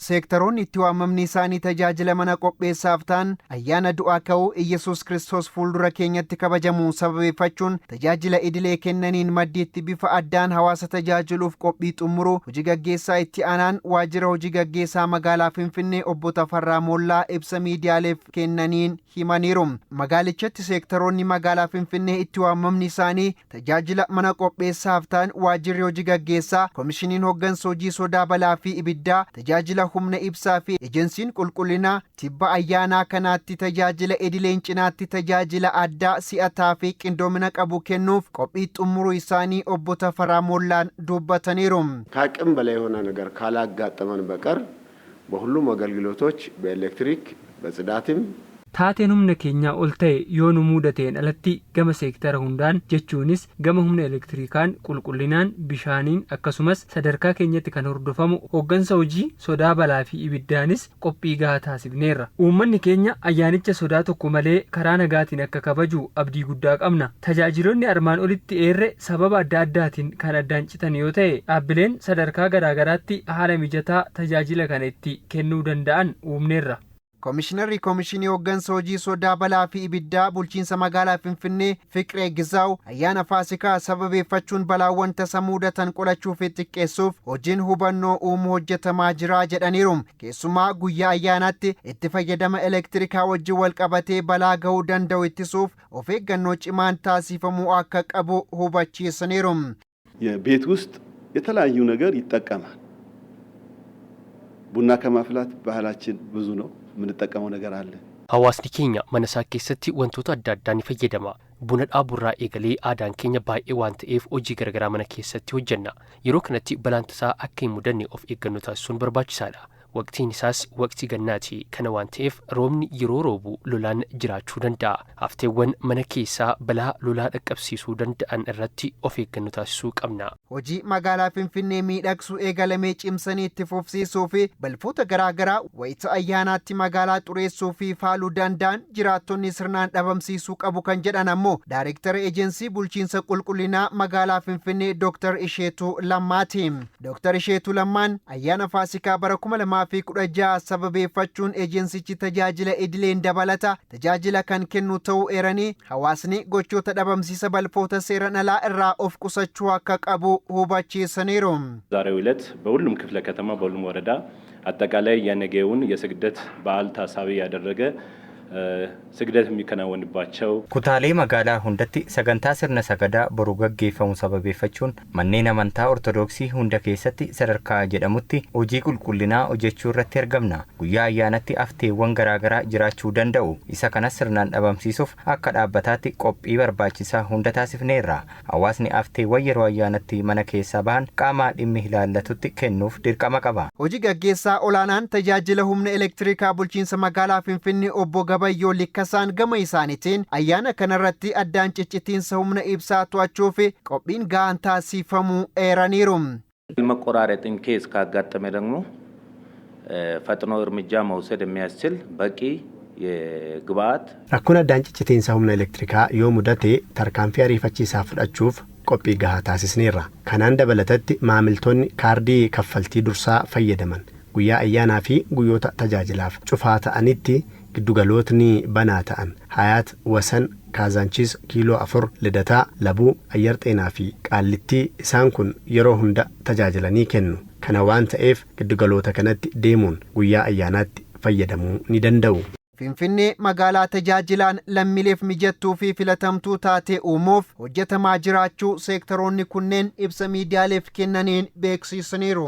Seektaroonni itti waamamni isaanii tajaajila mana qopheessaaf ta'an ayyaana du'aa ka'uu Iyyasuus Kiristoos fuuldura keenyatti kabajamu sababeeffachuun tajaajila idilee kennaniin maddiitti bifa addaan hawaasa tajaajiluuf qophii xumuruu hojii gaggeessaa itti aanaan waajjira hojii gaggeessaa magaalaa Finfinnee obbo Tafarraa Moollaa ibsa miidiyaaleef kennaniin himaniiru. Magaalichatti seektaroonni magaalaa Finfinnee itti waamamni isaanii tajaajila mana qopheessaaf ta'an waajjirri hojii gaggeessaa, komishiniin hoggansa hojii sodaa balaa fi ibiddaa, tajaajila humna ibsaa fi ejensiin qulqullinaa tibba ayyaanaa kanaatti tajaajila idileen cinaatti tajaajila addaa si'ataa fi qindoomina qabu kennuuf qophii xumuruu isaanii obbo Tafarraa Moollaan dubbataniiru. ከአቅም በላይ የሆነ ነገር ካላጋጠመን በቀር በሁሉም አገልግሎቶች በኤሌክትሪክ በጽዳትም Taateen humna keenyaa ol ta'e yoo nu mudateen alatti gama seektara hundaan, jechuunis gama humna elektirikaan, qulqullinaan, bishaaniin, akkasumas sadarkaa keenyatti kan hordofamu hooggansa hojii sodaa balaa fi ibiddaanis qophii gahaa taasifneerra. Uummanni keenya ayyaanicha sodaa tokko malee karaa nagaatiin akka kabaju abdii guddaa qabna. Tajaajiloonni armaan olitti eerre sababa adda addaatiin kan addaan citan yoo ta'e, dhaabbileen sadarkaa garaagaraatti haala mijataa tajaajila kana itti kennuu danda'an uumneerra. Komishinarri Komishinii Hooggansa Hojii Sodaa Balaa fi Ibiddaa Bulchiinsa Magaalaa Finfinnee Fiqiree Gizaaw ayyaana Faasikaa sababeeffachuun balaawwan tasa mudatan qolachuu fi xiqqeessuuf hojiin hubannoo uumuu hojjetamaa jira jedhaniiru. Keessumaa guyyaa ayyaanaatti itti fayyadama elektirikaa wajjin wal qabatee balaa gahuu danda'u ittisuuf of eeggannoo cimaan taasifamuu akka qabu hubachiisaniiru. የቤት ውስጥ የተለያዩ ነገር ይጠቀማል። ቡና ከማፍላት ባህላችን ብዙ ነው። የምንጠቀመው ነገር አለ። Hawaasni keenya mana isaa keessatti wantoota adda addaa ni fayyadama. Buna dhaaburraa eegalee aadaan keenya baay'ee waan ta'eef hojii garaagaraa mana keessatti hojjenna. Yeroo kanatti balaan tasaa akka hin mudanne of eeggannoo taasisuun barbaachisaadha. Waqtiin isaas waqtii gannaati. Kana waan ta'eef roobni yeroo roobu lolaan jiraachuu danda'a. Hafteewwan mana keessaa balaa lolaa dhaqqabsiisuu danda'an irratti of eeggannoo taasisuu qabna. Hojii magaalaa Finfinnee miidhagsuu eegalamee cimsanii itti fufsiisuu fi balfoota garaagaraa wayita ayyaanaatti magaalaa xureessuu fi faaluu danda'an jiraattonni sirnaan dhabamsiisuu qabu kan jedhan ammoo Daayireektara Ejensii Bulchiinsa Qulqullinaa magaalaa Finfinnee Dr. Isheetuu Lammaati. Dr. Isheetuu Lammaan ayyaana Faasikaa bara 2016 sababeeffachuun ejensichi tajaajila idileen dabalata tajaajila kan kennu ta'uu eeranii, hawaasni gochoota dhabamsiisa balfoota seeran alaa irraa of qusachuu akka qabu hubachiisaniiru. ዛሬው ዕለት በሁሉም ክፍለ ከተማ በሁሉም ወረዳ አጠቃላይ የነገውን የስግደት በዓል ታሳቢ ያደረገ ስግደት የሚከናወንባቸው Kutaalee magaalaa hundatti sagantaa sirna sagadaa boru gaggeeffamu sababeeffachuun manneen amantaa Ortodoksii hunda keessatti sadarkaa jedhamutti hojii qulqullinaa hojjechuu irratti argamna. Guyyaa ayyaanatti hafteewwan garaagaraa jiraachuu danda'u. Isa kanas sirnaan dhabamsiisuuf akka dhaabbataatti qophii barbaachisaa hunda taasifneerra. Hawaasni hafteewwan yeroo ayyaanatti mana keessaa bahan qaama dhimmi ilaallatutti kennuuf dirqama qaba. Hojii gaggeessaa olaanaan tajaajila humna elektirikaa bulchiinsa magaalaa Finfinnee obbo Gabayyoo Likkasaan gama isaaniitiin ayyaana kanarratti addaan ciccitiinsa humna ibsaa to'achuuf qophiin gahaan taasifamuu eeraniiru. መቆራረጥ in case ካጋጠመ ደግሞ ፈጥኖ እርምጃ መውሰድ የሚያስችል በቂ የግብአት Rakkoon addaan ciccitiinsa humna elektirikaa yoo mudate tarkaanfii ariifachiisaa fudhachuuf qophii gahaa taasisneerra. Kanaan dabalatatti maamiltoonni kaardii kaffaltii dursaa fayyadaman guyyaa ayyaanaa fi guyyoota tajaajilaaf cufaa ta'anitti giddugalootni banaa ta'an Hayaat, Wasan, Kaazaanchiis, Kiiloo 4, Lidataa, Labuu, Ayyar Xeenaa fi Qaallittii isaan kun yeroo hunda tajaajilanii kennu. Kana waan ta'eef giddugaloota kanatti deemuun guyyaa ayyaanaatti fayyadamuu ni danda'u. Finfinnee magaalaa tajaajilaan lammiileef mijattuu fi filatamtuu taate uumuuf hojjetamaa jiraachuu seektaroonni kunneen ibsa miidiyaaleef kennaniin beeksisaniiru.